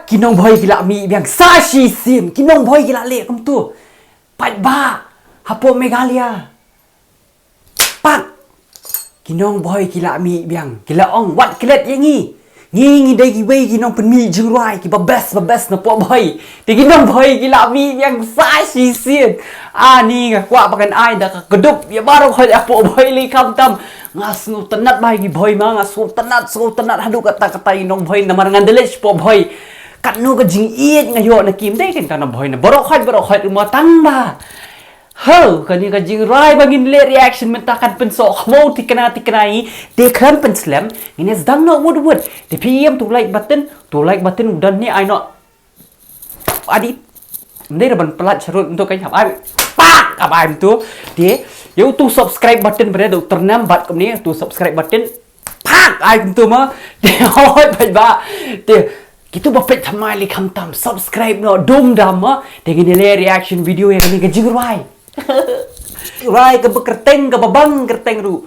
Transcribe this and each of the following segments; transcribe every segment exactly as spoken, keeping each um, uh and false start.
Ki nongbhoi ki la mih biang sa shisien. Ki nongbhoi ki la leh kumtu. Paidbah hapoh Meghalaya. Pak. Ki nongbhoi ki la mih biang. Ki la ong wat klet ïa ngi. Ngi ngi dei kiwei ki nongpynmih jingrwai kiba best ba best napoh Bhoi. Te ki nongbhoi ki la mih biang sa shisien. Ani nga kwah ba kan ai da ka kdup ïa baroh hoi hapoh Bhoi lei khamtam. Nga sngewtynnat bha ïa ki Bhoi ma, nga sngewtynnat, sngewtynnat haduh katta katta ïa ki nongbhoi namar ngan da leit shapoh Bhoi. Katno ka jingïeit nga ïoh na ki, ym dei kane ka nongbhoi na baroh hoi baroh hoi ruh ma tang ba. Ho, kane ka jingrwai ba ngin leh reaction mynta kan pynsoh khmaw thikna thikna hi. Te khlem pynslem ngin ïa sdang noh wut wut. Te phi ïam tu like button, tu like button u don ne ai noh. Adi. Ym dei ban pynlait sharud ntu kan hap ai. Pak, hap ai ntu. Te ïa utu subscribe button ba dei da u tyrnem bad kumne utu subscribe button. Pak, ai kumtu ma. Te hoi paidbah. Te kitu ba peit thymmai lei khamtam subscribe noh dum dam ma. Te ngin ïa leh reaction video ïa kane ka jingrwai. Rwai kaba kyrteng kaba bang kyrteng ruh.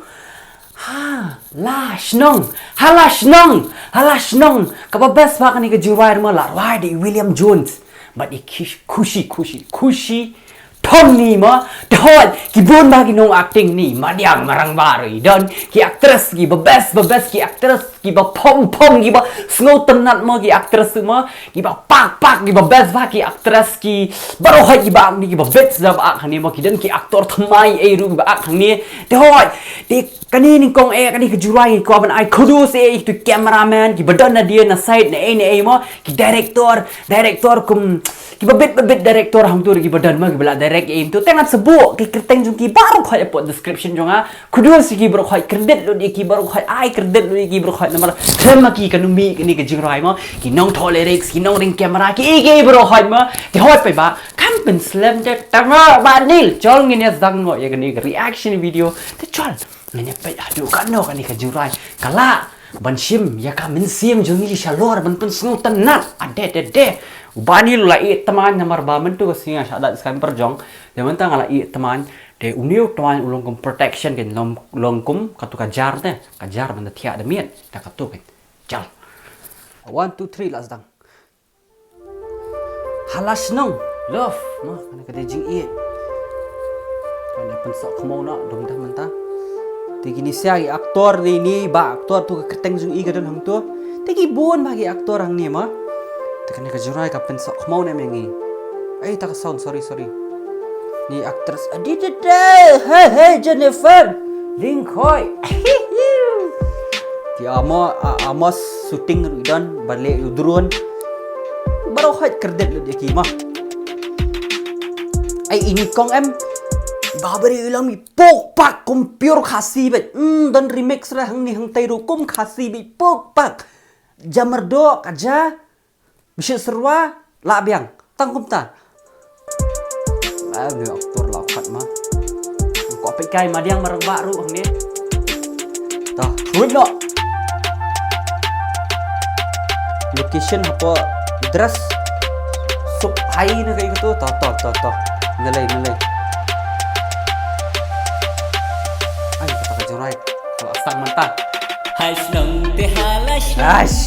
Ha la shnong, ha la shnong, ha la shnong. Kaba best ba kane ka jingrwai ruh ma la rwai da i William Jones bad i Kish-, Khushi, Khushi, Khushi Thongni ma. Te hoi ki bun ba ki nong acting ni, Madiang Marangbah ruh i don, ki actress kiba best ba best, ki actress kiba phong phong, kiba sngewtynnat ma, ki actress ma, kiba pak pak, kiba best ba, ki actress ki baroh hoi kiba ak ni, kiba best da ba ak hangne ma, ki don ki actor thymmai ei ruh kiba ak hangne. Te hoi, te kane nyngkong eh, kane ka jingrwai ngi kwah ban ai kudos eh, ïa kitu cameraman kiba don na dien na side na ei na ei ma, ki director, director kum kiba bit ba bit director hangtu ruh kiba don ma, kiba la direct eh tu. Te ngan sa buh ki kyrteng jong ki baroh hoi hapoh description jong nga. Kudos ïa ki baroh hoi, credit lut ïa ki baroh hoi, ai credit lut ïa ki baroh hoi namar khlem ma ki kan ym mih kane ka jingrwai ma. Ki nongthoh lyrics, ki nongring camera, ki ei ki ei baroh hoi ma. Te hoi paidbah, kam pynslem te tang ba nil. Chol ngin ïa sdang noh ïa kane ka reaction video. Te chol ngin ïa peit haduh katno kane ka jingrwai ka lah ban shim ïa ka mynsiem jong ngi shalor ban pynsngewtynnat. Ade de de. U Bah Nil u la ïeh tymmen namar ba mynta ka sngi nga shah dait skhem pyrjong. Te mynta nga la ïeh tymmen. Te une u tymmen u long kum protection, kan long, long kum katu ka jar te, ka jar ban da thiah da miet, da katu kan. Jal. One, two, three, la sdang. Ha la shnong, love, ma, kane ka dei jingïeit. Kane pynsoh khmaw noh, dum dah mynta. Te kine sia ki actor ni, ni ba actor tu ka kyrteng jong i ka don hangtu. Te ki bun ba ki actor hangne ma. Te kane ka jingrwai ka pynsoh khmaw ne me ngi. Ai ta ka sound, sorry, sorry. Ni actress Aditya Day. Hey, hey, Jennifer. Lyngkhoi. Ki ama, a-, ama shooting ruh i don, ba leh u drone. Baroh hoi credit lut ïa ki ma. Ai ini kong em. Ba bari u long i pok pak kum pure Khasi bad. Hmm, don remix ruh hangne hangtai ruh kum Khasi bad pok pak. Jamar doh ka ja. Bishit serwa, lah biang. Tang kumta. Ah, ni actor lah khat ma. Ko peit kai Madiang Marangbah ruh hangne. Tah, ruh noh. Location hapoh dress. Sup hai na kai tu. Tah, tah, tah, tah. Nalai, nalai. Ai, kata ka jingrwai. Ka la sdang mynta. Ha shnong te ha la shnong. Ash.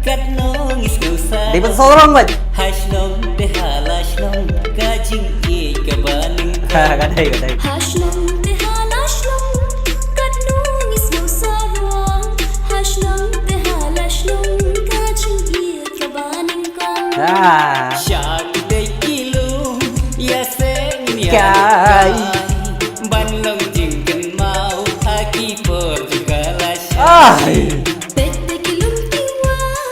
Katno ngi sngewsarong. Dei ban sorong bad. Ha shnong te ha la shnong. Ka jingïeit kaba nyngkong. Ha, ka dei, ka dei. Ha shnong te ha la shnong. Katno ngi sngewsarong. Ha shnong te ha la shnong. Ka jingïeit kaba nyngkong. Ah. Sha ki dei ki lum, ïa seng ïa kai. Ban long jingkynmaw ha ki por jong ka la shai. Ai. Peit peit ki lum ki wah,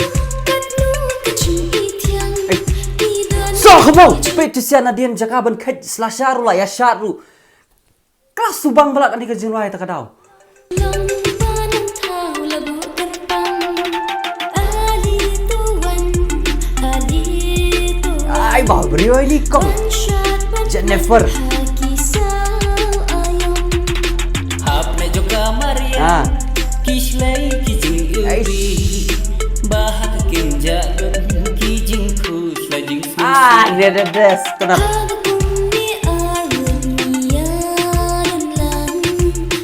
katno ka jingïeit thiang. Ei. Ki don. Soh khmaw, peit tu sha nadien jaka ban kheit slasha ruh la ïa shad ruh. Klas subang ba la kane ka jingrwai ta ka daw. Ai ba briew ini kong. Jennifer. Ah. Ai. Ah, dia ada dress. Kenapa?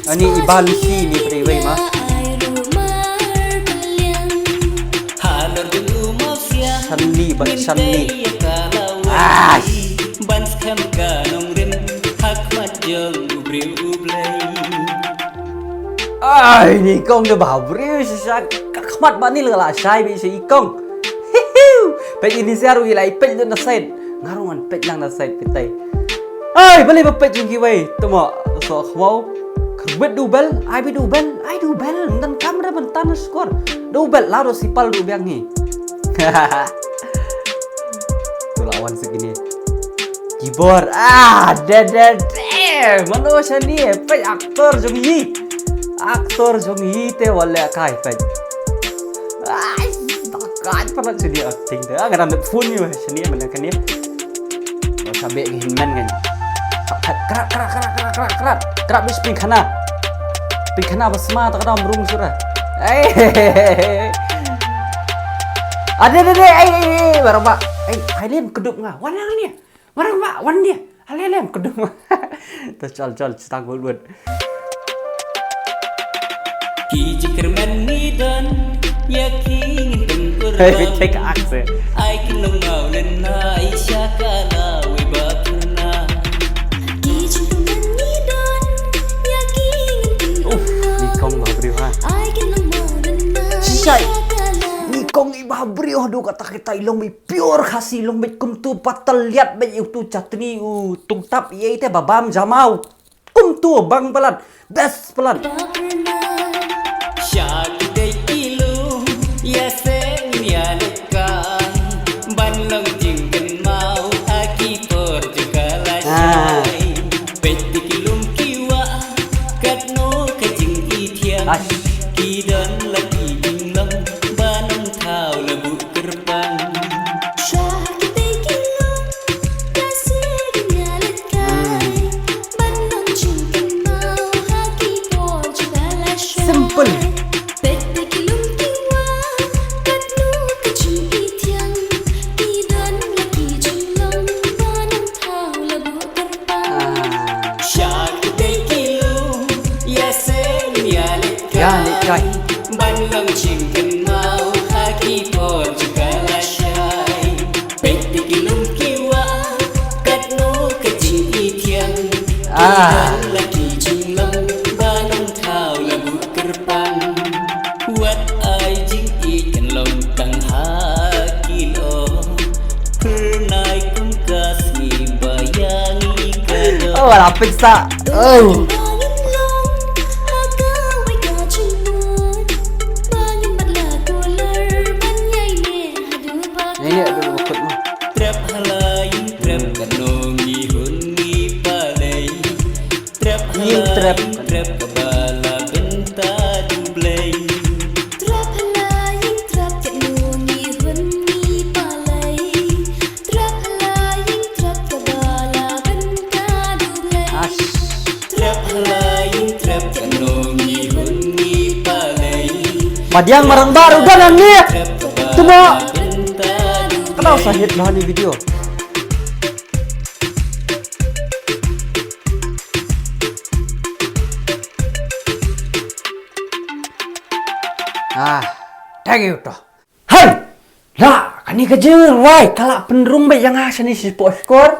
Ani iban si ni priwei ma. Shanli bad Shanli. Ai. Ban skhem ka nongrim ha khmat jong u briew u Blei. Ai, ni kong da ba briew shisha ka khmat ba ni la shai bi shi kong. Hihiu. Peit ini siaru ilai peit na side. Nga ruh ngan peit lang na side peit tai. Ai, balei ba peit jong kiwei. Tuma so khwau. Karbet dubel, ai bi dubel, ai dubel. Ngan kamera ban tan skor. Dubel la ro sipal du biang hi. Tu la wan sik ini. Keyboard. Ah, de de de. Mano shani, peit aktor jong i. Aktor jong i te wale kai peit. Ai, takai pala shani acting te. Ah, ngadam phone ni shani mana kani. Wa sabe ngi hinmen kan. Krat krat krat krat krat krat krat. Krat bis pink khana. Pink khana basma ta kadam rung sura. Ai. Ade de de ai ai ai baraba. Ai, ai lem kedup nga. Wan lang ni. Baraba wan dia. Ale lem kedup nga. Ta chal chal chitang wut wut. Ki jingkyrmen ngi don ïa ki ngin pynkur. Hey, we take axe. Ai kin long mau len na i sha ka la we ba pyrna. Ki jingkyrmen ngi don ïa ki ngin pynkur. Uff, ni kong ba briew ha. Ai kin long mau len na i sha ka la. Ni kong i ba briew ha du kata kita i long bi pure Khasi long bad kumtu patal liat bad utu chatni u tungtap ïa ite babam jamau. Kumtu bang palat, best palat. Sha ki dei ki lum ïa seng ïa leit kai ban long jingkynmaw ha ki por jong ka la shai. Peit ki lum ki wah katno ka jingithiang. Ki don la ki jinglong ba nang thaw la buh kyrpang. Sha ki dei ki lum ïa seng ïa leit kai. Simple. Ah. Ïa leit kai. Peit ki lum ki wah katno ka jingithiang. Ah. Ki don la ki jinglong ba nang thaw la buh kyrpang. Wat ai jingïeit kan long tang ha ki lum. Phyrnai kum ka sngi ba ïa ngi ka don. Oh, wala peit sa. Oh. Ini ada bakut mah. Trep halai trep katno ngi hun ngi palei. Trep halai trep ka ba la bynta du Blei. Trep halai trep katno ngi hun ngi palei. Trep halai trep ka ba la bynta du Blei. Trep halai trep katno ngi hun ngi palei. Madiang marang baru dan ni. Tuma. Kenal sahit lah ni video. Ah, thank you to. Hai! La, kane ka jingrwai ka la pynrung beit ïa nga shane shapoh shkor.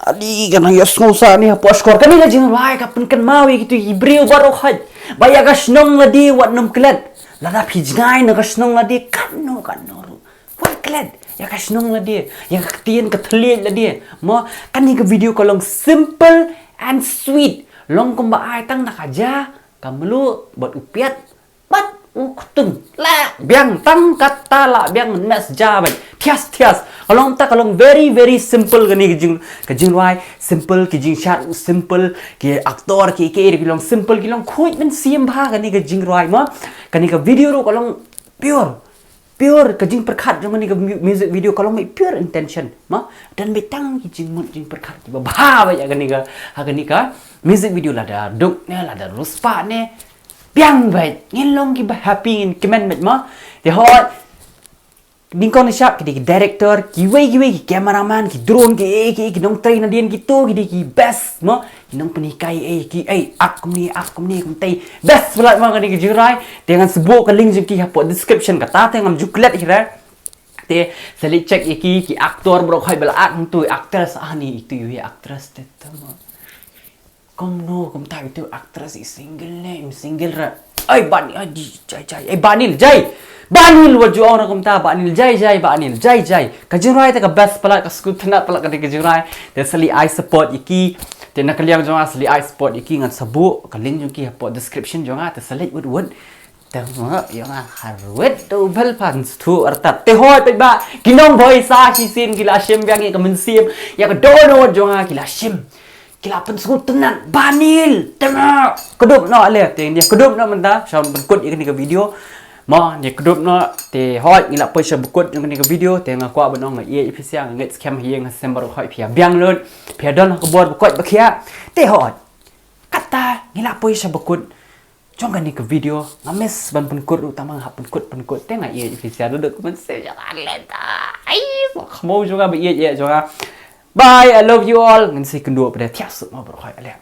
Adi ka nang ïa sngew sa ne hapoh shkor. Kane ka jingrwai ka pynkynmaw ïa kitu ki briew baroh hoi. Ba ïa ka shnong lade wat nym klet. Lada phi jngai na ka shnong lade katno katno ruh. Wat klet ïa ka shnong lade, ïa ka ktien ka thylliej lade. Mo, kane ka video ka long simple and sweet. Long kumba ai tang da ka ja, ka mluh bad u piat bad u ktung. Lah biang tang kata lah biang, mes ja bad thias thias. Ka long ta ka long very very simple kane ka jing, ka jingrwai, simple ki jingshad, simple ki aktor, ki ki ki long simple, ki long khuid mynsiem bha kane ka jingrwai mo. Kane ka video ruh ka long pure. Pure ka jingpyrkhat jong kane ka mu-, music video ka long beit pure intention. Ma, don beit tang ki jingmut jingpyrkhat kiba bha beit ha kane ka, ha kane ka music video, lada duk ne, lada riewspah ne. Biang beit, ngin long kiba happy, ngin kmen beit ma. Te hoi, nyngkong nyngshap ki dei ki director, kiwei kiwei ki cameraman, ki drone, ki ei ki ei, ki nongtrei nadien, kito ki dei ki best ma. Ki nongpynhikai ei ki ei, ak kumne, ak kumne, kumtei. Best palat ma kane ka jingrwai. Te ngan shu buh ka link jong ki hapoh description, kata te ngam ju klet hi re. Te sa leit check ïa ki, ki actor baroh khoit ba la act hangtu, actress, ani itu ïa actress te tama. Kumno kumta itu actress i single ne, im single ra. Ai Banil, ai di, jai jai, ai Banil jai. Banil wat ju ong ra kumta, Banil jai jai, Banil jai jai. Ka jingrwai te ka best palat, ka sngewtynnat palat kane ka jingrwai. Te sa leit ai support ïa ki. Te na ka liang jong nga sa leit ai support ïa ki, ngan sa buh ka link jong ki hapoh description jong nga, te sa leit wut wut. Te ma ïa nga harwit tu bel pan stu artat. Te hoi peit ba ki nong bhoi sa shisien ki la shim biang ïa ka mynsiem, ïa ka dohnud jong nga ki la shim. Ki la pynsngewtynnat Banil. Te ma kdup noh ale, te ngi kdup noh mynta sha pynkut ïa kane ka video. Ma ngi kdup noh, te hoi ngi la poi sha ba kut jong kane ka video. Te nga kwah ban ong nga ïeit ïa phi sha, nga ngeit skhem ha ïing ha sem baroh hoi phi ïa biang lut, phi ïa don ha ka bor ba koit ba khiah. Te hoi kata ngi la poi sha ba kut jong kane ka video. Nga miss ban pynkut ruh, tang ba nga hap pynkut pynkut. Te nga ïeit ïa phi sha, duk duk kumne sha nga leh. Ai, khmut jong nga ba ïeit ïa jong nga. Bye, I love you all. Ngin sa ïakynduh pat de, thiah suk ma baroh hoi, ale.